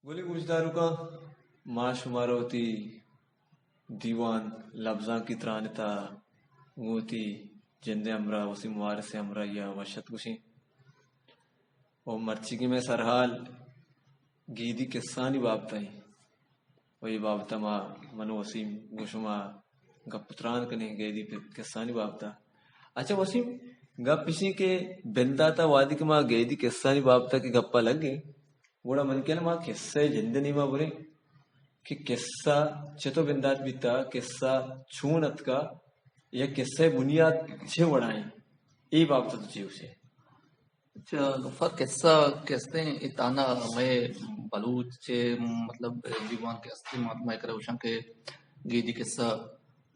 گلیں گوشداروکاں، ما شمارا وتی دیوان لبزانکی تران ءِ تہا گوں وتی جند ءِ ہمراہ وسیم وارث ءِ ہمراہی ءَ وش اتک گوشیں۔ و مرچیگیں مئے سرحال گیدی کسہانی بابت ءَ ایں۔ و اے بابت ءَ ما، من و وسیم گوں شما گپ ءُ تران کنیں گیدی پ-، کسہانی بابت ءَ۔ اچھا وسیم، گپ اش ایں کہ بندات ءَ وہدے کہ ما گیدی کسہانی بابت ءَ کہ گپ ءَ لگیں، گڑا من کہ ما کسہ ءِ جند ءِ نیما بریں کہ کسہ چتو بندات بیتا، کسہ چون اتکا، یا کسہ ءِ بنیاد چے وڑا ایں، اے بابت ءَ تو چے گوشے؟ اچھا، غفار، کسہ کہ استیں، اے تانا مئے بلوچ چے، مطلب، دیوان کہ استیں، ما، مئے کرا گوشاں کہ گیدی کسہ،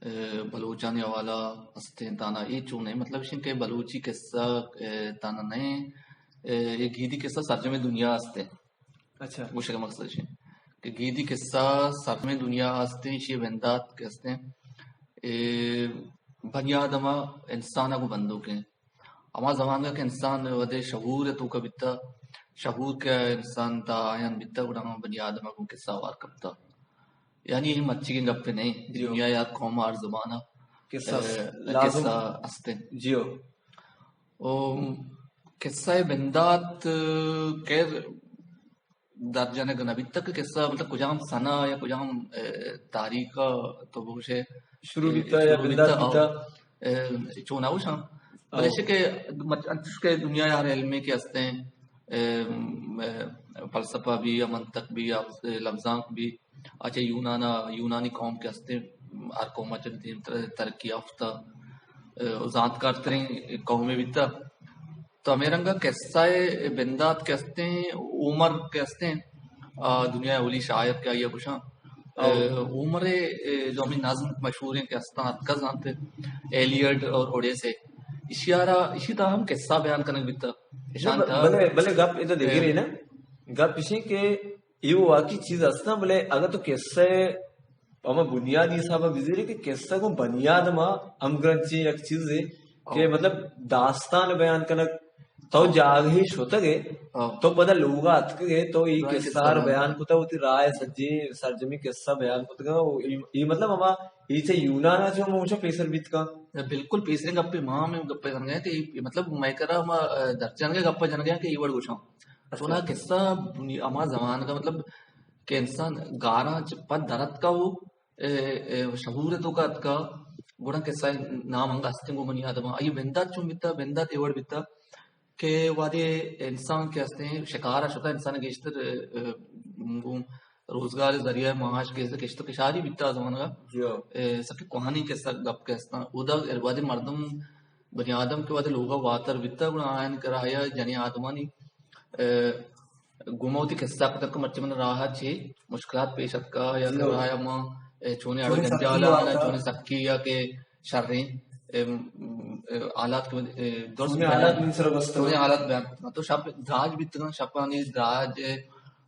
اے، بلوچانی حوالہ استیں تانا۔ اے چون ایں؟ مطلب اش ایں کہ بلوچی کسہ، اے، تانا نہ ایں، اے، اے گیدی کسہ سرجمیں دنیا استیں۔ اچھا۔ گوشگ ءِ مقصد اش ایں کہ گیدی کسہ سرجمیں دنیا استیں، ایشی ءِ بندات کہ استیں، اے بنی آدم ءَ، انسان ءَ گوں بندوک ایں۔ ہما زمانگ ءَ کہ انسان وھدے شعور ءِ توکا بیتا، شعور کہ انسان تہا آیان بیتا، گڑا ہما بنی آدم ءَ گوں کسہ ہوار کپتا۔ یعنی اے مرچیگیں گپے نہ ایں، جی۔ دنیا ءِ ہر قوم ءَ، ہر زبان ءَ، کسہ اے، لازم۔ کسہ است ایں۔ جی ہو۔ او کسہ ءِ بندات، خیر، در جنگ نہ بیتگ کہ کسہ مطلب کجام سنہ یا کجام، اے، تاریخ ءَ تو بگوشے شروع بیتا یا شروع بندات بیتا، بیتا۔ اے، چون نہ گوشاں۔ او۔ بلے ایشی کہ مچ-، انچوش کہ دنیا ءِ ہر علمے کہ استیں، اے، اے، فلسفہ بی یا منطق بی یا لبزانک بی، آ چہ یونان ءَ، یونانی قوم کہ استیں، ہر قوم ءَ چہ دیمتر ترقی یافتہ، اے، زانتکار تریں قومے بیتا۔ تو ہمے رنگا کسہ ءِ بندات کہ استیں، عمر کہ استیں، آ، دنیا ءِ اولی شاعر کہ آئی ءَ گوشاں۔ او۔ اے، عمر ءِ، اے، جو ہمے نظم مشہوریں کہ استاں، اتکا زانت، ایلیڈ اور اوڈیسے۔ ایشی ءَ را، ایشی تہا ہم کسہ بیان کنگ بیتا۔ ایشاں نہ، ب-، تہا بلے، بلے گپ ادا دگرے اے۔ نا۔ گپ اش ایں کہ اے واقعی چیز استاں، بلے اگاں تو کسہ ءِ ہما بنیادی حساب ءَ بزیرے کہ کسہ گوں بنی آدم ءَ ہمگرنچیں یک چیزے کہ او۔ مطلب داستان بیان کنگ، تو جاگہے شتگ ئے، او۔ تو پدا لوگ ءَ اتکگ ئے، تو اے قصہ ءَ بیان کتگ، وتی راہ ءِ سجیں سرجمیں قصہ بیان کتگ، او اے، اے مطلب ہما اے چہ یونان ءَ چہ ہم ہمیشہ پیسر بیت کن۔ بالکل پیسریں گپے، ما ہمے گپے کنگ ءَ کہ اے مطلب مئے کرا ہما، اے، درچ جنگ ءِ گپ ءَ جنگ ءَ کہ اے وڑ گوشاں۔ اچھا۔ چونا قصہ بنی-، ہما زمانگ ءَ مطلب کہ انسان گاراں چہ پد در اتکا او، اے، اے، شعور ءِ توکا اتکا، گڑا قصہ ءِ نام انگا ہستیں گوں منی آدم ءَ۔ آئی ءِ بندات چون بیتا، بندات اے وڑ بیتا کہ وہدے انسان کہ ہستیں شکار ءَ شتا، انسان گیشتر، اے، اے، گوں روزگار ءِ ذریعہ ءَ معاش گیشتر کشت ءُ کشاری بیتا آ زمانگ ءَ۔ جی ہو۔ اے، سکیں کوہنیں قصہ گپ کہ ہستاں۔ اودا وہدے مردم، بنی آدم کہ وہدے لوگ ءَ واتر بیتا، گڑا آیانی کرا یا جنیں آدمانی، اے، گوں ما وتی قصہ کتگ کہ مرچی من راہ ءَ چے مشکلات پیش اتکا یا کہ جی۔ راہ ءَ ما، اے، چونیں اڑ چونیں سکی جنجال آنا، آتا۔ چونیں سکی یا کہ شریں، اے، اے، حالات کہ، اے، درست چونیں بیان، حالات من سر بستگ۔ چونیں حالات بیان کتگ۔ تو شپ دراج بیتگاں، شپانی دراج،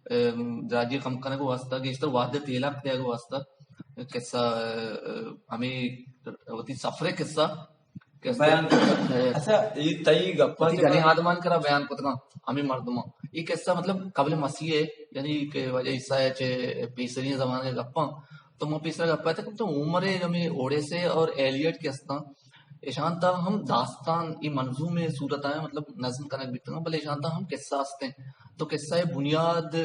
اے، دراجی کم کنگ واسطہ، گیشتر وہد تیلاک دیگ واسطہ قصہ، اے، ہمیں وتی سفر قصہ کہ است بیان کرتا۔ اچھا، اے تئی گپاں وتی جنیں آدمان کرا بیان کتگاں، ہمیں مردماں۔ اے قصہ مطلب قبل مسیح ہے، یعنی کہ واجہ عیسیٰ ہے چہ پیسری زمانے گپاں۔ تو ما پیسرا گپا تک تو عمر ہے، ہمیں اوڈیسے اور ایلیٹ کہ استاں، اشان تا ہم داستان ای منظوم صورت آیا، مطلب نظم کنگ بیتگاں، بلے اشان تا ہم قصہ استیں۔ تو قصہ بنیاد،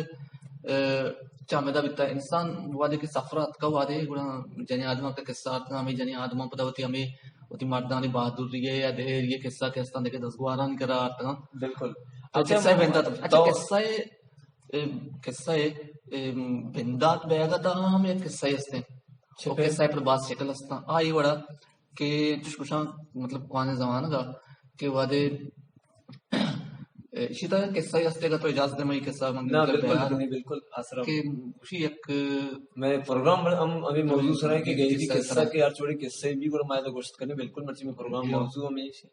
اہ، چہ ہمدا بیتا۔ انسان وہدے کہ سفر اتکا وہدے گڑا جنیں آدماں کہ قصہ آرتگا، ہمیں جنیں آدماں پدا وتی ہمیں وتی مردانی بہادری ہے یا دھیری ہے قصہ کہ استاں دگہ دزگوارانی کرا آرتگا۔ بالکل۔ تو اچھا، قصہ بندات، اچھا تو قصہ، اہ، قصہ، اہ، بندات بیگا تا ہم یک قصہ استیں۔ چہ او پہ؟ قصہ پر باز شکل استاں۔ آئی وڑا کہ چش گوشاں مطلب کوانیں زمانگا کہ وہدے ایشی تہا قصہ ہی ہستے گا تو اجازت دے، میں قصہ من نہ، بالکل بیان کنی، بالکل، آسرا۔ کہ گوشی یک میں پروگرام ہم ابھی موضوع سرا ہے کہ گئی قصہ قصہ سرا۔ کہ ہر چھوڑے قصے بھی گڑا میں تو گوشت کرنے، بالکل، مرچی میں پروگرام جی۔ موضوع ہمیں ایشی۔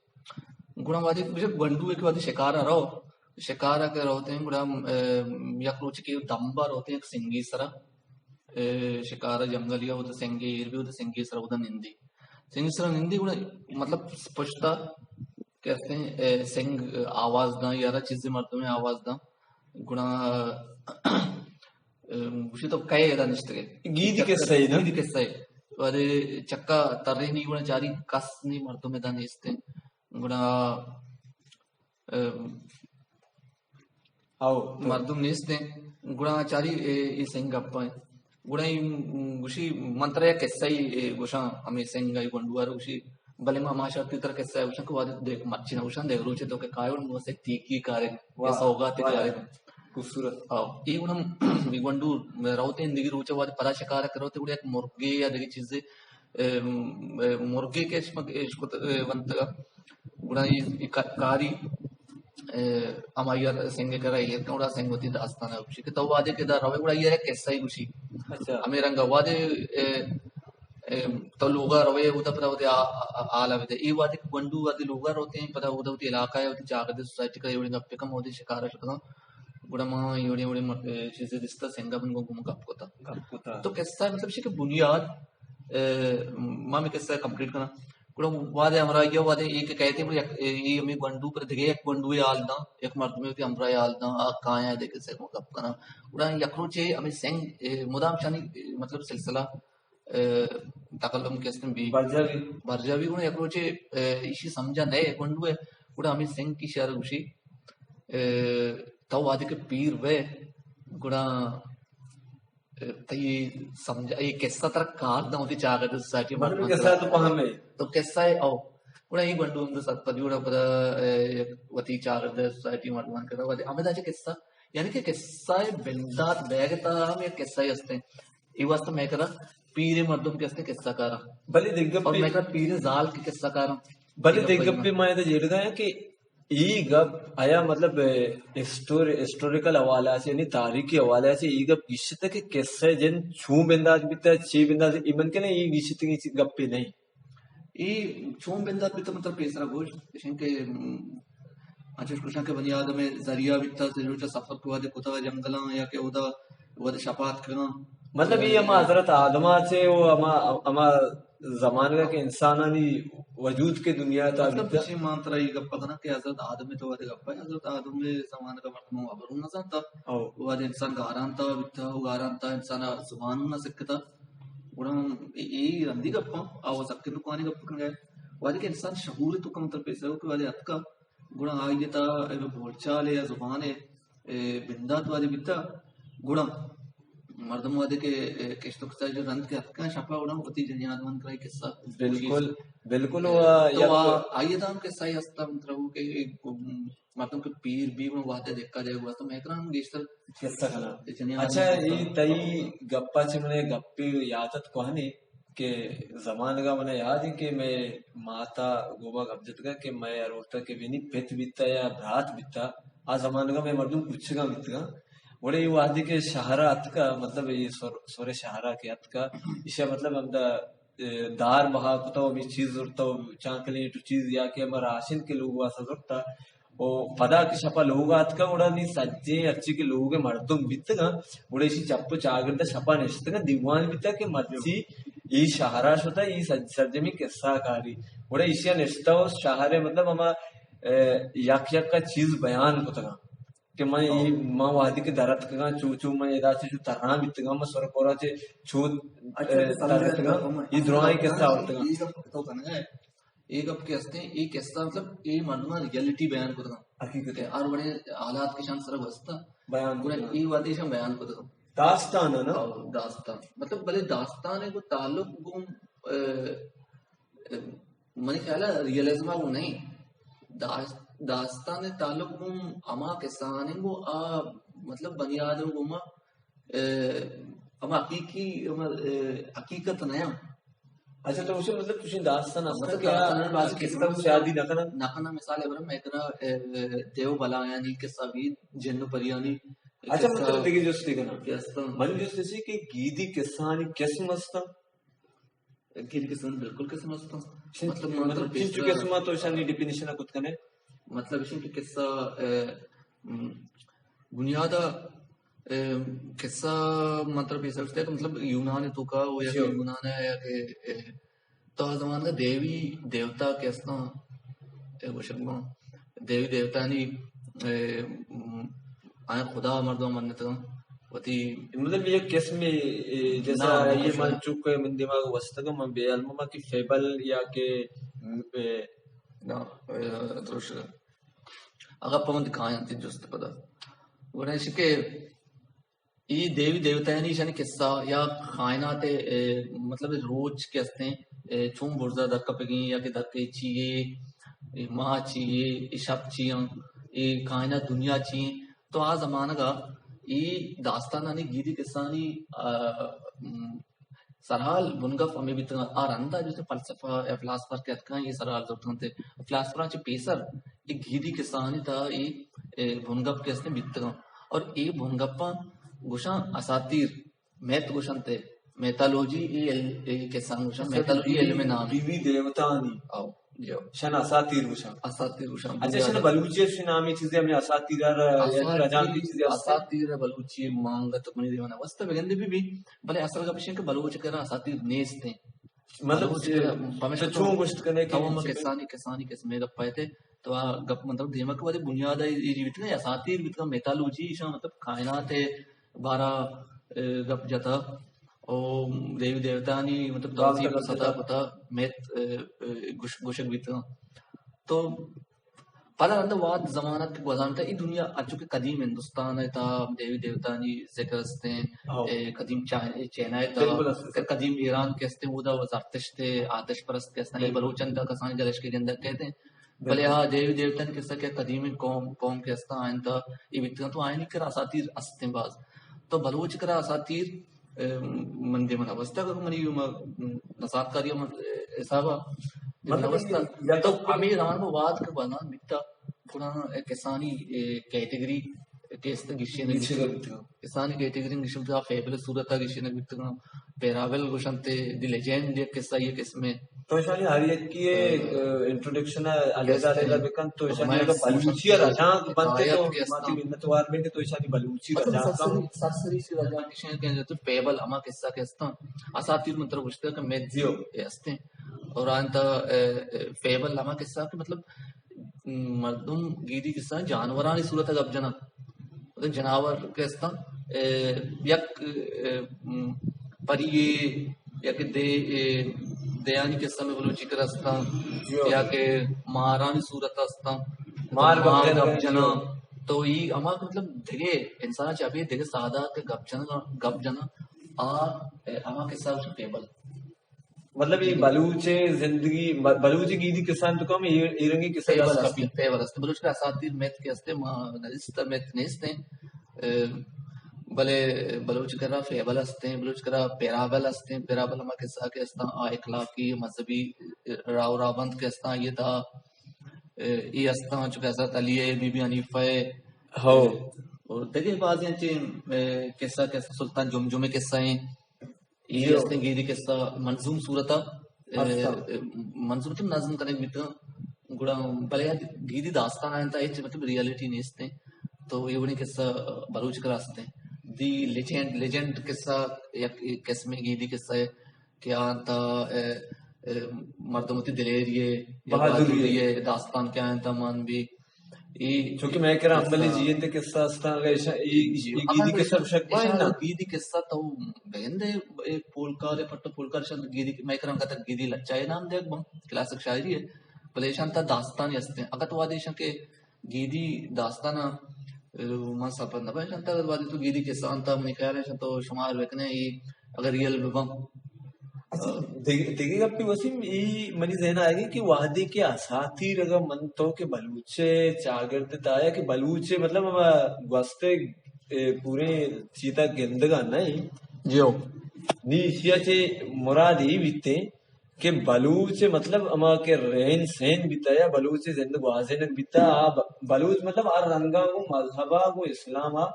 گڑا واجہ مجھے گنڈو ایک واجہ شکارا رہو، شکارا کہ رہتے ہیں، گڑا، اے، یک روچ کے دمبا رہتے ہیں، ایک سنگی سرا، اے، شکارا جنگل یا وہ تو سنگی ایر بھی، وہ تو سنگی سرا وہ تو نندی۔ سنگی سرا نندی، گڑا مطلب پشتا کہ استیں، اے، سنگ آواز داں یا را چیزے مردمے آواز داں۔ گڑا گوشی تو کئے ادا نشتگے؟ گیدی قصہ ای نا؟ گیدی قصہ ای۔ وہدے چکا ترینی گڑا چاری کس نی، مردم ادا نیستیں۔ گڑا، ام، او، تو مردم نیستیں۔ گڑا چاری اے، اے سنگ گپا ایں۔ گڑا اے گوشی من ترا یک قصہ ای، اے، گوشاں، ہمے سنگ ای گونڈو ءَ گوشی، بلے ما ہما شرطی ترا قصہ ءَ گوشاں کہ وہدے دیکھ مرچی نہ گوشاں، دیگہ روچے تو کہ کائے گڑا من واسطہ ٹیکی کارے، واہ، یا سوگاتے واہ، کارے۔ خوبصورت۔ او، اے گڑا اے گونڈو روتے اندگی روچے وہدے پدا شکار ءَ کہ روتے گڑا یک مرگے یا دگہ چیزے، اے، اے، مرگے کہ اشمک، اشکت، اے، ونتگا۔ گڑا اے، اے کا-، کاری، اے، ہمائی ءَ سنگ ءِ کرا ایر کن، گڑا سنگ وتی داستان ءَ گوشی کہ تو وہدے کہ ادا روئے گڑا اے یک قصہ ای گوشی۔ اچھا۔ ہمے رنگ ءَ وہدے، اے، اے، تو لوگ ءَ روئے، اودا پدا وتی آ-، آ-، آ-، حال ءَ بدے۔ اے وہدے کہ گونڈو وہدے لوگ ءَ روتے ایں، پدا اودا وتی علاقہ ءَ وتی چاگرد سوسائٹی کرا اے وڑیں گپے کن، وہدے شکار ءَ شتگاں۔ گڑا ما اے وڑیں، اے وڑیں مر-، اے چیزے دیستہ، سنگ ءَ بن گوں گم گپ کتا۔ گپ کتا۔ تو قصہ مطلب چی کہ بنیاد، اے، ما ہمے قصہ کمپلیٹ کناں۔ گڑا وہدے ہمراہی ءَ وہدے اے کہ کئیت، گڑا یک، اے، اے ہمے گونڈو پر دگہ یک گونڈوے حال داں، یک مردمے وتی ہمراہ حال داں، آ کایاں دگہ سے گپ کناں۔ گڑا یک روچے ہمے سنگ، اے، مدام شانی، اے، مطلب سلسلہ، اے، تکلم کہ استیں بی۔ برجا بی۔ برجا بی۔ گڑا یک روچے، اے، ایشی سمجھا نئے گونڈو ءَ، گڑا ہمے سنگ کہ ایشی ءَ را گوشی، اے، تو وہدے کہ پیر بئے، گڑا تئی سمجھ، اے قصہ ترا کار داں وتی چاگرد سوسائٹی مردماں ترا۔ قصہ تو پہم ہے۔ تو قصہ ہے، او۔ گڑا اے گونڈو ہم تو سرپدی گڑا پدا، اے، وتی چاگرد سوسائٹی مردماں کرا وہدے ہمدا چہ قصہ، یعنی کہ قصہ بندات بیگ تا ہم یک قصہ ہی ہستیں۔ اے واسطہ مئے کرا پیر مردم کہ ہستیں قصہ کاراں۔ بلے دگہ اور مئے کرا پیر زال کہ قصہ کاراں۔ بلے دگہ پہ میں تو جیڑ گیا کہ اے گپ آیا مطلب، اے، ہسٹور-، ہسٹوریکل حوالہ سے، یعنی تاریخی حوالہ سے اے گپ گشتہ کہ قصہ جن چون بندات بیتا، چی بندات، ایمن کنے اے گشتگی چی گپے نہیں۔ اے چون بندات بیتا مطلب پیسرا گوشت، اشن کہ، ام، انچوش گوشاں کہ بنی آدم ذریعہ بیتا، سے روچا سفر کو وہدے کتا جنگلاں یا کہ اودا وہدے شپات کنا۔ مطلب اے ہما حضرت آدم سے و ہما، ہما زمانگا کہ انسانانی وجود کہ دنیا تا مطلب بیتا۔ چی مان ترا اے گپ کناں کہ حضرت آدم تو وہدے گپ ہے، حضرت آدم زمانگا مردم ہبروں نہ زانتا۔ او۔ وہدے انسان گاران تا بیتا، و گاران تا انسان زبان نہ سکتا۔ گڑا اے، اے رندی گپاں، آ و سکے نقوانی گپ کنگا۔ وہدے کہ انسان شعور تو کم تر پیسرا ہو کہ وہدے اتکا، گڑا آئی تا اے بول چال یا زبان اے بندات وہدے بیتا، گڑا مردم وہدے کہ، اے، کشت و کشائی جو رند کہ اتکاں شپا گڑا وتی جنی آدمان کرا اے قصہ۔ بالکل، بالکل۔ اے، و تو یک آ-، آئی دام قصہ ہی ہستا مطلب کہ، اے، مردم کہ پیر بی گڑا وہدے دکا جائے گڑا تو مہتران گیشتر قصہ کنا۔ جنی آدمان اچھا، کرا۔ اے تئی گپا چہ منے گپے یاد ات کوہنے کہ زمانگا منا یاد ہے کہ میں ماتا گوما گپ جتگا کہ میں ہر وقت کہ بینی پت بیتا یا برات بیتا، آ زمانگا میں مردم پوچھگا بیتگا۔ گڑا اے وہدے کہ شہرا اتکا، مطلب اے سر، سر شہرا کہ اتکا، ایشا مطلب ہمدا، اے، دار بہا کتا و ہمے چیز زرتا و چانکلیٹ و چیز یا کہ ہما راشن کہ لوگ واسطہ زرتا و پدا کہ شپا لوگ آتکا گڑا نی سجیں ہرچی کہ لوگ مردم بیتگا گڑا ایشی چپ و چاگرد شپا نشتگا دیوان بیتا کہ مرچی ای شہرا شتا ای سج، سرجمی قصہ کاری گڑا ایشیا نشتا و شہر مطلب ہما، اے، یک یک کا چیز بیان کتگا۔ کہ من اے، من وہدے کہ در اتکگاں، چو چو من ادا چہ چو تران بیتگاں، من سرکورا چہ چو، اچھا، اے، سمجھا، در اتکگاں، اے درائیں قصہ آورتگاں۔ اے گپ تو کنگا ہے، اے گپ کہ ہستیں، اے قصہ مطلب اے مردماں ریئلٹی بیان کتگاں۔ حقیقت ہے۔ کہ ہر وڑیں حالات کہ شان سرا گوستا۔ بیان گڑا کتگاں۔ اے وہدے شان بیان کتگاں۔ داستان ہے نا؟ او، داستان۔ مطلب بلے داستان ہے کو تعلق گوں، اے، منی خیال ءَ ریئلزم ءَ گوں نہیں۔ داس، داستان ءِ تعلق گوں ہما قصہ آنی گوں آ، مطلب بنی آدم گوں ما، اے، ہما حقیقی، ہما، اے، حقیقت نہ ہم۔ اچھا، تو اسے مطلب تشی داستان است مطلب کہ داستان آ، بازی قصہ قسم شادی نہ کنن؟ نہ کنن، مثال ابرم میں کرا، اے، دیو بلایانی قصہ بھی، جن و پریانی اچھا، من قصہ ترا دگہ جستے کناں۔ کہ استان۔ من جست اسی کہ گیدی قصہ آنی قسم استاں؟ گیدی قصہ آنی بالکل قسم استاں۔ چن-، مطلب، من مطلب، ترا چنچو پیسرا قسم آ تو اشانی ڈیفینیشن ءَ کت کنے؟ مطلب، اشی کہ قصہ، اے، م، بنیاد ءَ، اے، قصہ من ترا پیسرا گوشتگ کہ مطلب، یونان ءِ توکا و یا کہ جی۔ یونان ءَ یا کہ، اے، تو آ زمانگ ءَ دیوی دیوتا کہ استاں، اے، گوشگ باں، دیوی دیوتانی، اے، م، آیاں خدا مردم منتگاں۔ وتی مطلب یک قسمے، اے، جیسا نام یہ خوش من ہے۔ چونکہ من دماغ وستگا من بے علم ما کہ فیبل یا کہ، اے، نہ، اے، درست۔ اگاں پہ من کایاں تئی جست پدا۔ گڑا ایش کہ اے دیوی دیوتایانی ایشانی قصہ یا کائنات، اے، مطلب روچ کہ استیں، اے، چون برزا در کپگیں یا کہ در کئی چی اے، اے ماہ چی اے، اے شپ چی ایں، اے کائنات دنیا چی ایں۔ تو آ زمانگا اے داستانانی گیدی قصہانی، آ، م، سرحال بنگپ ہمے بیتگ۔ آ رندا جیسے فلسفہ یا فلاسفر کہ اتکاں، اے سرحال زرتگ انت۔ فلاسفراں چہ پیسر اے گیدی قصہانی تہا اے، اے بنگپ کہ استیں بیتگاں۔ اور اے بنگپاں گوشاں اساطیر، میت گوشنت، میتالوجی، اے، اے قصہ گوشاں، اساطیر میتالوجی دیوی، علم نام۔ دیوی دیوتانی۔ او، جو۔ شن اساطیر گوشاں۔ اساطیر گوشاں۔ اچھا، شن بلوچی شن نامی چیزیں ہمیں اساطیر ار، اساطیر، رجانکی چیزیں اساطیر۔ اساطیر بلوچی مانگت منی دیوانا واسطہ بگندے بھی بھی، بلے اصل گپ شن کہ بلوچ کرا اساطیر نیست ہیں۔ مطلب، بلوچ کرا، پمیشہ تو چون گوشت کنے کہ تو ہم کسانی، کسانی قسمے گپ پائے تھے۔ تو آ گپ مطلب دیما کہ وہدے بنیاد ء اے بیتگ، اساطیر بیتگ، میتالوجی ایشاں مطلب کائنات ء بارا، اے، گپ جتا او دیوی دیوتانی مطلب توسیع ستا کتا، میت، اے، اے، گوش-، گوشگ بیتگ۔ تو پدا رند واد زمانہ کہ گوزانتا اے دنیا انچو کہ قدیم ہندوستان ء تا دیوی دیوتانی ذکر استیں، اے، قدیم چائ-، چائنا ء تا، قدیم ایران کہ استیں، اودا زرتشت ء آتش پرست کہ استیں، اے بلوچن تا کسانی جلش کے گندگ کہتے ہیں۔ بلے آ دیوی دیوتانی قصہ کہ قدیمیں قوم، قوم کہ استاں آئین تا اے بیتگاں تو آئینی کرا اساطیر استیں باز۔ تو بلوچ کرا اساطیر، اے، من دے منا واسطہ کہ منی ما نساتکاری ہم حسابا دے منا واسطہ۔ تو ہمیں زمان کو واد کہ بنا بیتا گڑا کسانی، اے، کیٹیگری کہ است گشین، کسانی کیٹیگری گشن تو فیبل صورت گشین بیتگاں، پیرابل گوشنت، دی لیجنڈ یک قصہ یہ قسمیں۔ تو ایشانی ہر یکی ء، اے، انٹروڈکشن ء علیحدہ علیحدہ بکن تو ایشانی اگر بلوچی ء رجانک بنت تو ماتی منتوار بیں کہ تو ایشانی بلوچی رجانک سرسری، سرسری سی رجانک ایشی کہ تو فیبل ہما قصہ کہ استاں، اساطیر من ترا گوشتگ کہ میتھ استیں اور آنتا، اے، اے، فیبل ہما قصہ کہ مطلب مردم گیدی قصہ جانورانی صورت گپ جناں۔ مطلب جناور کہ استاں، اے، یک، اے، م، پری یا کہ دے، اے، دیانی قصہ میں بلوچی کر استاں، یا کہ مارانی صورت استاں، مار گپ جناں۔ تو ای ہما مطلب دگے انسان چہ ابھی دگے سادہ کہ گپ جناں، گپ جناں، آ، اے، ہما قصہ اس فیبل۔ مطلب، یہ بلوچ زندگی، ب-، بلوچ گیدی قصہ تو کم، یہ، یہ رنگی قصہ فیبل است، فیبل است۔ بلوچ کا اساطیر میتھ کہ است، ما نزیست میتھ نیست ہیں۔ اے، بلے بلوچ کرا فیبل است ہیں، بلوچ کرا پیرابل است ہیں، پیرابل ہما قصہ کہ استاں، آ اخلاقی، مذہبی، راہ و رابند کہ استاں، یہ تا، اے، یہ استاں، چونکہ حضرت علی ہے، بی بی حنیفہ ہے۔ ہو۔ اور دگہ بازیں چی، اے، قصہ کہ استاں، سلطان جمجمے قصہ ہیں۔ اے استیں گیدی قصہ منظوم صورت ء، اے، منظوم تو نظم کنگ بیتگ، گڑا بلے گیدی داستان آئیں تا ہچ مطلب ریئلٹی نیست ہیں۔ تو یہ وڑیں قصہ بلوچ کرا است ہیں۔ دی لیجنڈ، لیجنڈ قصہ یک قسم گیدی قصہ ہے کہ آن تا، اے، اے، مردم وتی دلیری ہے، بہادری ہے، داستان کہ آئیں تا مان بھی اے چونکہ مئے کرا امبلی جیئند قصہ استاں، اگاں ایشاں اے، اے گیدی قصہ گوشگ باں نا۔ گیدی قصہ تو بگندے، اے پولکار، اے پٹ پولکار شان گیدی، مئے کرا انگت گیدی لچہ اے نام دیگ باں، کلاسک شاعری ہے۔ بلے ایشاں تا داستان استیں۔ اگت واد ایشاں کہ گیدی داستان، اے، من سپر نہ ایشاں تا واد تو گیدی قصہ انت، منی خیال ایشاں تو شمار بکنے، اے اگر ریئل بباں۔ اچھا، دگ-، دگہ گپے وسیم، ای منی ذہن آئیگی کہ وہدے کہ اساطیر اگر من تو کہ بلوچ چاگرد تایا کہ بلوچ مطلب ہما گوستے، اے، پورے چیتا گندگا نہیں۔ جی ہو۔ نی ایشیا چے مراد ای بیتے کہ بلوچ مطلب ہما کہ رہن سہن بیتا یا بلوچ زند گوازینگ بیتا، آ ب-، بلوچ مطلب ہر رنگا گو مذہبا گو اسلاما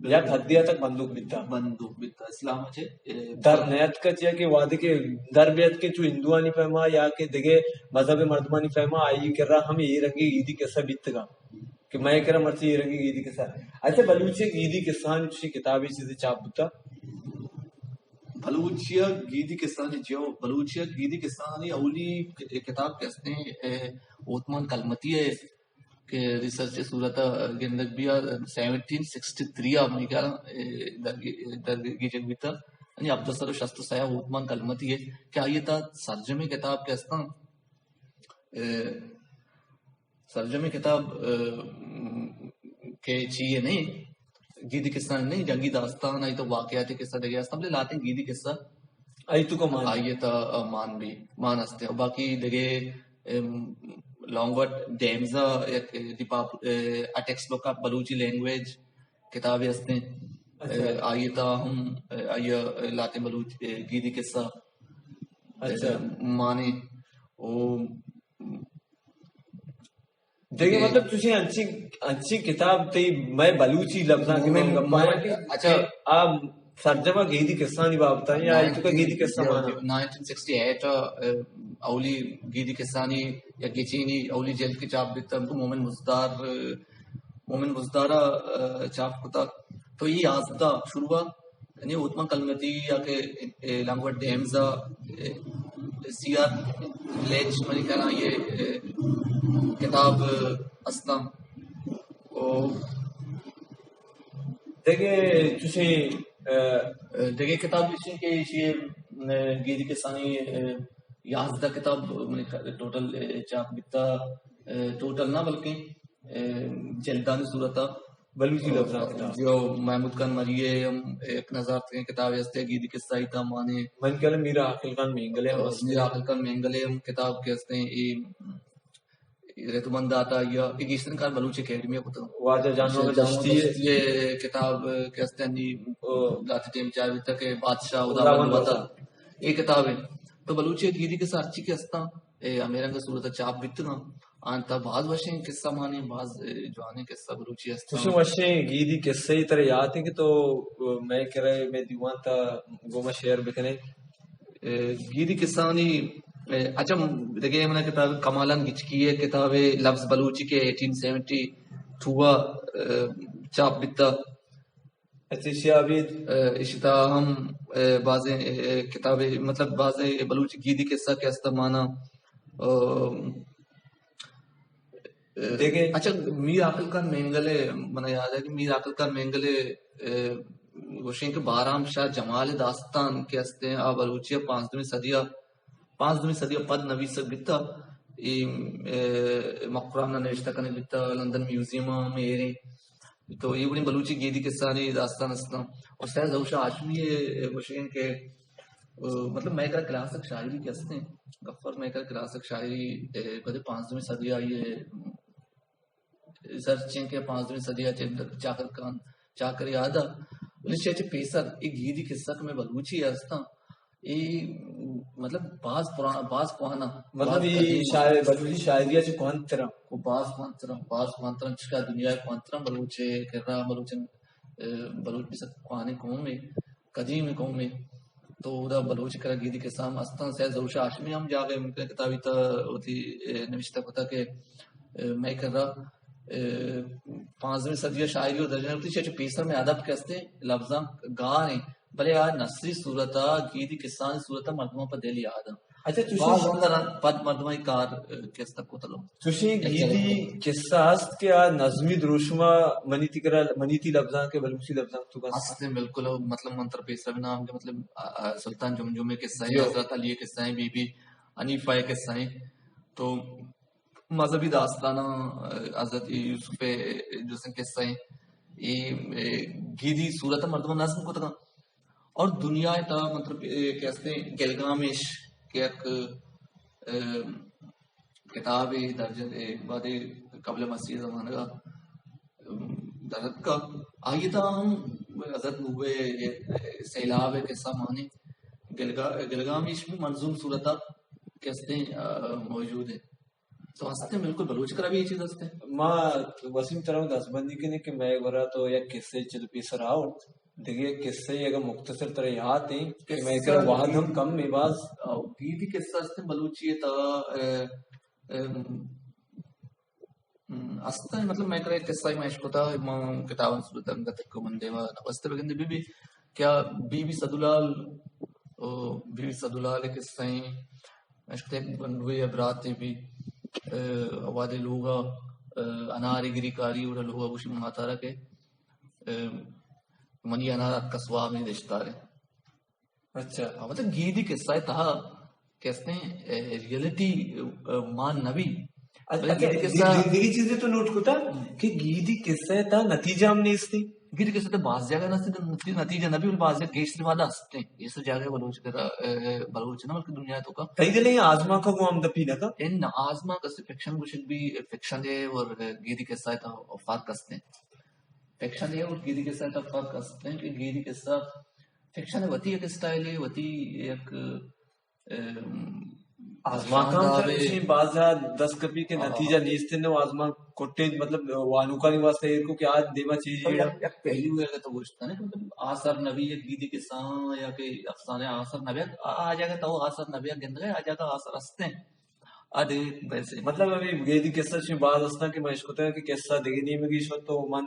یک حدے تک بندوک بیتا۔ بندوک بیتا۔ اسلام چے، اے، در نیتک چیا کہ وہدے کہ در بیت کہ چو ہندوانی پیما یا کہ دگہ مذہب مردمانی پیما آئی کرا ہم اے رنگی گیدی قصہ بیتگا کہ مئے کرا مرچی اے رنگی گیدی قصہ۔ اچھا، بلوچی گیدی قصہ ہم چی کتابی چیزی چاپ بوتا؟ بلوچی گیدی قصہ نے جو، بلوچی گیدی قصہ نے اولی ک-، کتاب کہ استیں، اے، اوتمان کلمتی ہے۔ کہ ریسرچ ءِ صورت ءَ گندگ بیا، سیونٹین سکسٹی تھری ءَ منی خیال ءَ، اے، درگی-، درگیجگ بیتا۔ یعنی ہپدہ سد و شست و سئے ءَ اوتمان کلمتی ءِ کہ آئی ءِ تہا سرجمیں کتاب کہ استاں، اے، سرجمیں کتاب، اے، کہ چی ءِ نہیں، گیدی قصہ نہیں، جنگی داستان، آئی تو واقعاتی قصہ دگہ استاں، بلے لاتیں گیدی قصہ آئی تو کا مان۔ آئی ءِ تہا مان بھی، مان است۔ باقی دگہ، ام، لانگوٹ ڈیمز ءِ یک دی پاپ-، اے، A Text Book of Balochi Language کتابے استیں۔ اچھا۔ اے، آئی ءِ تہا ہم، اے، آئی ءِ لاتیں بلوچ، اے، گیدی قصہ، اچھا۔ اے، مانے۔ او دگہ مطلب چوشیں انچیں، انچیں کتاب تئی مئے بلوچی لبزانک ءَ من گپ ءَ آں کہ اچھا۔ آ سرجم ءَ گیدی قصہانی بابت ءَ یا آئی تو کا گیدی قصہ مانا؟ نائنٹین سکسٹی ایٹ ءَ، اے، اولی گیدی قصہانی یا گچینی اولی جلد کہ چاپ بیتا، مومن بزدار، مومن بزدار ءَ، اے، چاپ کتا۔ تو اے یازدہ شروع ءَ یعنی اوتمان کلمتی یا کہ، اے، لانگوٹ ڈیمز ءَ، اے، سی آر لیچ منی خیال ءَ آئی ءِ، اے، کتاب استاں۔ او دگہ چوشیں، اے، دگہ کتاب چوشیں کہ ایشی، اے، گیدی قصہانی، اے، یازدہ کتاب منی خیال ءَ ٹوٹل، اے، چاپ بیتا، اے، ٹوٹل نہ بلکیں اے، جلدانی صورت ءَ۔ بلوچی لبزانک ءِ تہا۔ جو محمود خان مری ءِ ہم یک نظارتگیں کتابے است، گیدی قصہ ءِ تہا مانے۔ من خیال ءَ میر عاقل خان مینگل ءِ ہم است۔ میر عاقل خان مینگل ءِ ہم کتاب کہ استیں، اے ریتوبند داتا یا اے گیشتریں کار بلوچ اکیڈمی ءَ کتگ۔ واجہ جان محمد دشتی ءِ کتاب کہ استیں، نی او۔ لہتے ٹیم چار بیتا کہ بادشاہ خداوند وطن۔ اے کتاب ءَ تو بلوچی گیدی قصہ ہرچی کہ استاں، اے ہمے رنگ ءَ صورت ءَ چاپ بیتگاں۔ آں تہ باز وشیں قصہ مانے، باز، اے، جوانیں قصہ بلوچی است۔ چوشیں وشیں گیدی قصہ ءَ ترا یات ایں کہ تو، اے، مئے کرا مئے دیوان تہا گوں ما شیئر بکنے؟ اے، گیدی قصہانی، اے، اچھا، دگہ من کتاب کمالان گچکی ءِ کتاب لفظ بلوچی کہ ایٹین سیونٹی ٹو ءَ، اے، چاپ بیتا۔ اچھا، ایشی ءَ ابید؟ اے، ایشی تہا ہم، اے، بازیں، اے، کتابے، مطلب بازیں بلوچی گیدی قصہ کہ است مانا، اے، دگہ؟ اچھا، میر عاقل خان مینگل ءِ، منا یاد ایں کہ میر عاقل خان مینگل ءِ، اے، گوشیں کہ بارام شاہ جمال ءِ داستان کہ استیں، آ بلوچی ءِ پانزدہمی صدی ءَ پانزدہمی صدی ءَ پد نویسگ بیتہ، اے، اے، مکران ءَ نوشتہ کنگ بیتہ، لندن میوزیم ءَ ہم ایریں۔ تو اے وڑیں بلوچی گیدی قصہانی داستان استاں۔ اور سید ظہور شاہ ہاشمی ءِ گوشگ انت کہ، اے، مطلب مئے کرا کلاسک شاعری کہ استیں، غفار مئے کرا کلاسک شاعری، اے، کدے پانزدہمی صدی ءَ آئی ءِ ریسرچ انت کہ پانزدہمی صدی ءَ چہ چاکر خان، چاکر یاد ءَ، بلے چہ چہ پیسر اے گیدی قصہ کہ مئے بلوچی ءَ استاں، اے مطلب باز پرانا، باز کوہنا، مطلب باز اے قدیم شاعر، بلوچی شاعری ءَ چہ کوہنتر ایں۔ او باز کوہنتر ایں، باز کوہنتر ایں، چشکا دنیا ءَ کوہنتر ایں، بلوچ ءِ کرا، بلوچ، اے، بلوچ بس کوہنیں قومے، قدیمیں قومے۔ تو اودا بلوچ کرا گیدی قصہ ہم استاں۔ سید ظہور شاہ ہاشمی ہم جاگہے ممکن کتابی تہا وتی، اے، نوشتہ کتا کہ، اے، مئے کرا، اے، پانزدہمی صدی ءِ شاعری و درجہ نبشتہ چہ پیسر مئے ادب کہ استیں لبزانک گار ایں، بلے آ نثری صورت ءَ، گیدی قصہانی صورت ءَ مردماں پہ دل یاد ایں۔ اچھا، چوشیں باز ہم در پد مردماں اے کار، اے، کہ است کتگ۔ چوشیں گیدی قصہ است کہ آ نظمی دروشم ءَ منی تئی کرا، منی تئی لبزانک ءَ، بلوچی لبزانک ءَ تو است؟ است ایں، بالکل۔ مطلب من ترا پیسر نام کہ مطلب، آ، آ، سلطان جمجم ءِ قصہ ایں، جی۔ حضرت علی ءِ قصہ ایں، بی بی حنیفہ ءِ قصہ ایں۔ تو مذہبی داستاناں، آ، حضرت یوسف ءِ جوستیں قصہ ایں۔ اے، اے، گیدی صورت ءَ مردماں نظم کتگاں۔ اور دنیا ءِ تہا مطلب، اے، کہ استیں گلگامیش کہ یک، اے، کتابے درجہ، اے، بعد قبل مسیح زمانگ ءَ، ام، در اتکا۔ آئی ءِ تہا ہم حضرت نوح ءِ، اے، سیلاب ءِ قصہ مانے۔ گلگا-، گلگامیش بھی منظوم صورت ءَ کہ استیں، آ، موجود ایں۔ تو است ایں، بالکل بلوچ کرا بھی اے چیز است ایں۔ ما وسیم ترا دستبندی کنیں کہ مئے گورا تو یک قصہ چد پیسر آورت، دگہ یک قصہ اگہ مختصر ترا یات ایں کہ مئے کرا وہد ہم کم ایں باز۔ او، گیدی قصہ است ایں بلوچی ءِ تہا، اے، اے، ام، است ایں، مطلب مئے کرا یک قصہ ما اشکتا، ما کتاباں صورت انگت کو من دیما نبشتہ بگندے بی بی، کیا بی بی سدولال، او، بی بی سدولال ءِ قصہ ایں، اشکتے گونڈوے ءِ براتے بی، اے، وہدے لوگا، انار گری کاری، اوڑا لوگ گوشی ماتارا کہ، اه، منی انار اتکا سواب نی دشتارے۔ اچھا۔ ہاں، مطلب گیدی قصہ ءِ تہا کہ استیں، اے، ریئلٹی، اے، مان نہ بی۔ اچھا، بلے اچھا، گیدی قصہ دی-، دی-، دیگی چیزے تو نوٹ کتا کہ گیدی قصہ ءِ تہا نتیجہ ہم نیستی۔ گیدی قصہ ءِ تہا باز جاگہ نہ استیں، نتی-، نتیجہ نہ بی، بلے باز جاگہ گیشتر والا استیں۔ اے سب جاگہ بلوچ کرا، اے، بلوچ نہ بلکہ دنیا توکا۔ تئی دل ءَ آزمانک ءَ گوں ہمدپی نہ کا؟ اے نہ، آزمانک است فکشن گوشگ بی، فکشن ءِ اور گیدی قصہ ءِ تہا فرق استیں۔ فکشن ءِ اور گیدی قصہ ءِ تہا فرق استیں کہ گیدی قصہ فکشن ءِ وتی یک اسٹائلے، وتی یک، ام، آزمانک ہم شاندابے۔ چہ ایشی باز ءَ دست کپی کہ ہاں۔ نتیجہ نیست انت، آزمانک کٹیں، مطلب وانوکانی واسطہ ایر کو کہ آ دیما چیز تو ایڑا۔ یک، یک پہلو ہے کہ تو گوشت کنے کہ مطلب آسر نبی یک گیدی قصہ یا کہ افسانے آسر نبی، آ، آ جاگہ تو آسر نبی گندگے، آ جاگہ آسر ہستیں۔ آ دگہ بحثے۔ مطلب ہمے گیدی قصہ چہ باز ہستاں کہ من اشکتگ کہ قصہ دگہ نیمگی شت تو من،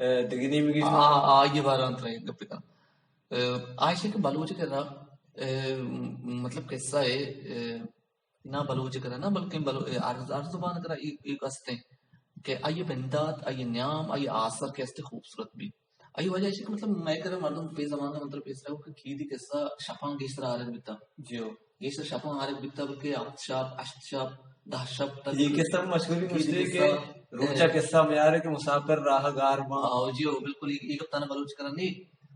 اے، دگہ نیمگی شت۔ آ، آ، آئی بارہ انت رہے گپ کن۔ اے، آ ایشی کہ بلوچ کرا، اے، مطلب قصہ ہے، اے، نہ بلوچ کرا نہ بلکہ بلو-، اے، ہر، ہر زبان کرا ایک، ایک ہستے کہ آئی بندات، آئی نیام، آئی آسر کہ ہستے خوبصورت بی۔ آئی وجہ ایشی کہ مطلب مئے کرا مردم پہ زمانہ مطلب پیسرا کہ گیدی قصہ شپاں گیشتر آرگ بیتا۔ جیو۔ گیشتر شپاں آرگ بیتا، بلکہ ہفت شپ، ہشت شپ، دہ شپ تک۔ یہ قصہ مشہوری گیدی گوشتے قصہ، کہ روچا اے، قصہ میارے کہ مسافر راہ گار باں۔ آؤ جیو، بالکل، یہ، یہ گپ تانا بلوچ کرا نہیں۔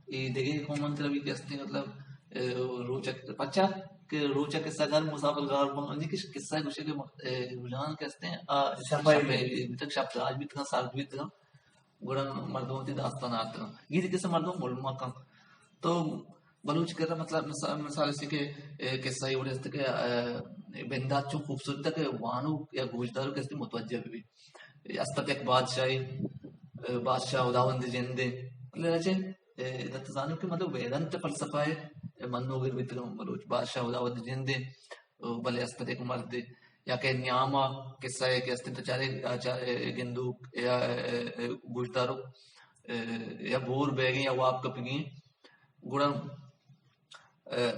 اے دگہ قوماں تر بھی کہ ہستے مطلب، اے، روچک پچا کہ روچک قصہ گار مسافر گار باں، یعنی کہ قصہ گوشے کہ، اے، رجحان کہ ہستے، آ، شپائی شپے، بھی۔ اے، بیتگ شپ آج بیتگ، سال بیتگ۔ گڑا مردم وتی داستان آرتگ۔ گیدی قصہ مردم ملما کن۔ تو بلوچ کرا مطلب مثال، مثال ایسے کہ، اے، قصہ یہ وڑے ہستے کہ، اے، بندات چون خوبصورت ہے کہ وانو یا گوشدارو کہ ہستے متوجہ بھی۔ اے، است یک بادشاہے، اے، بادشاہ خداوند جندے۔ لہجے، اے، دت زانو کہ مطلب ویدنت فلسفہ ہے، اے، منوگر بیتگاں بلوچ بادشاہ خداوند جندے۔ بلے است یک مردے یا کہ نیاما قصہ ہے کہ است تو چارے، آ، چا-، اے، گندوک یا، اے، اے، گوشدارو، اے، یا بور بیگیں یا واب کپگیں۔ گڑا، اے،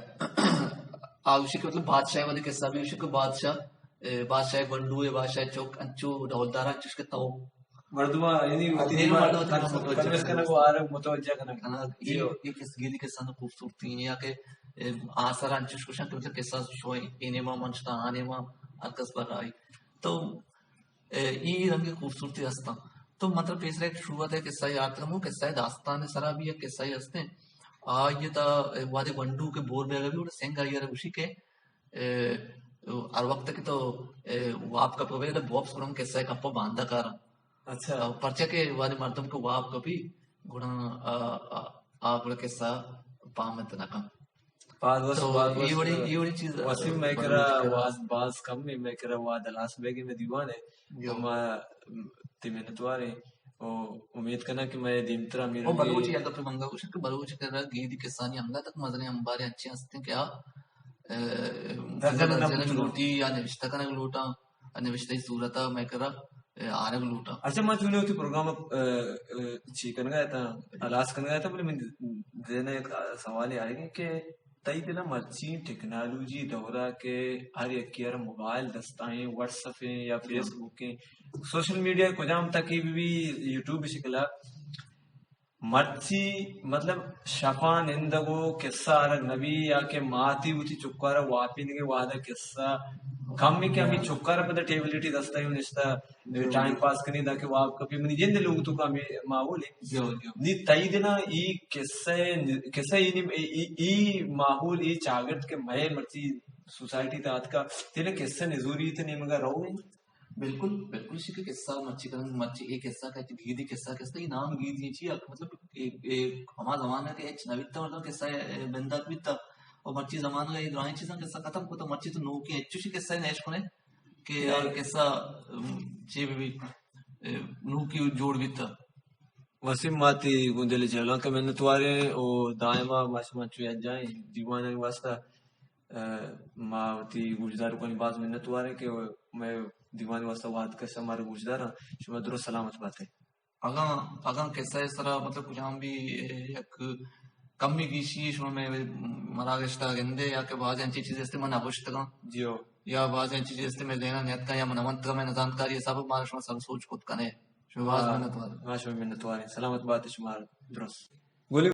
آ گوشی کہ مطلب بادشاہ وتی قصہ بھی گوشی کہ بادشاہ، اے، بادشاہ گونڈو یا بادشاہ چوک انچو ڈولدار انچوش کہ تو مردم یعنی وتی دیم مردم وتی کم-، متوجہ کنگ۔ کنگ و آرگ متوجہ کنگ۔ کنگ، جی۔ یہ، یہ کس گیدی قصہ نو خوبصورتی ہے یا کہ، اے، آسر انچوش گوشن کہ مطلب قصہ شوئیں، اے نیما من شتا، آ نیما ہر کس پر آئی۔ تو، اے، ای رنگ خوبصورتی ہستاں۔ تو مطلب پیسرا ایک شروعات ہے قصہ یاد کرم، وہ قصہ داستان سرا بھی ایک قصہ ہستے۔ آ یہ تا، اے، وادے گونڈو کے بور بیگا بھی اور سنگ آئی گوشی کہ اے، ہر وقت کہ تو، اے، واب کپے تو بوپس گڑا قصہ کپا باندا کاراں۔ اچھا۔ پرچا کہ وہدے مردم کہ واب کپی، گڑا آ، آ، آ گڑا قصہ پامت نہ کن۔ باز وش، تو باز اے وش۔ وڑی، اے وڑی چیز وسیم مئے کرا بلوچ کرا۔ واد باز کم ہے، مئے کرا واد ہلاس بیگی میں دیوان ہے۔ جو۔ ما تی منتوار ہیں۔ او امید کناں کہ مئے دیمترا ہمے او رنگی بلوچی اگاں پہ منگا گوشاں کہ بلوچ کرا گیدی قصہانی انگا تک مزنیں انبارے انچیں ہستیں کہ آ، اے، درجہ نہ درجہ نہ بوتگاں۔ لوٹی یا نوشتہ کنگ لوٹاں، نوشتہ ای صورتا مئے کرا، اے، آرگ لوٹاں۔ اچھا، ما چونے وتی پروگرام، اے، اے، چی کنگا اتاں، ہلاس کنگا اتاں، بلے من ذہن یک سوالے آئیگی کہ تئی دل ء مرچی ٹیکنالوجی دور ء کہ ہر یکے ء را موبائل دست ء ایں، واٹس اپ ایں یا جی۔ فیس بک ایں، سوشل میڈیا کجام تک بہ بی، یوٹیوب شکل ء مرچی مطلب شپاں نندگ و قصہ آرگ نہ بی یا کہ ماتی وتی چکار ء واپینگ ء وہد ء قصہ کم کہ ہمے چکار ء پدا ٹیبلیٹی دست ء نشتہ جی۔ ٹائم پاس کنی دانکہ واب کپی۔ منی جند لوگ تو کا ہمے ماحول ہے۔ جی، جی۔ نی تئی دلا ای قصہ، قصہ ای نی، ای، ای، ای ماحول، ای چاگرد کہ مئے مرچی سوسائٹی تا اتکا، تینا قصہ نزوری تے نیمگا رو ہے؟ بالکل، بالکل شی کہ قصہ مرچی کنن، مرچی اے قصہ کہ گیدی قصہ، قصہ ای نام گیدی چی، مطلب، اے، اے ہما زمانہ کہ اچ نہ بیتا، مطلب، قصہ، اے، بندات بیتا، اور مرچی زمانہ اے درائیں چیزاں قصہ ختم کو، تو مرچی تو نوکی اچو شی قصہ نہ اشکنے۔ کہ آ قصہ، ام، چے بہ بی، اے، نوکی جوڑ بیتا۔ وسیم، ما تی گوں دل جہلانک ء منتواریں و دائما ما شما چو یکجاہیں دیوانانی واسطہ، اے، ما وتی گوشداروکانی باز منتواریں کہ مئے دیوانی واسطہ وہد کش ء مارا گوشداراں۔ شما درست سلامت بات ئے۔ اگاں، اگاں قصہ ء سرا مطلب کجام بھی، اے، یک کمی گیشی شما مئے مراگشتا گندے یا کہ باز انچیں چیز ہستے من نہ گوشتگاں۔ جیو۔ یا بازیں چیزے است مئے ذہن ءَ نیتکاں یا من ونتگ مئے نزانتکاری ءِ سبب، ما شما سر سوچ کت کنیں۔ شما باز منتوار۔ ما شما منتواریں۔ سلامت بات شما، درست۔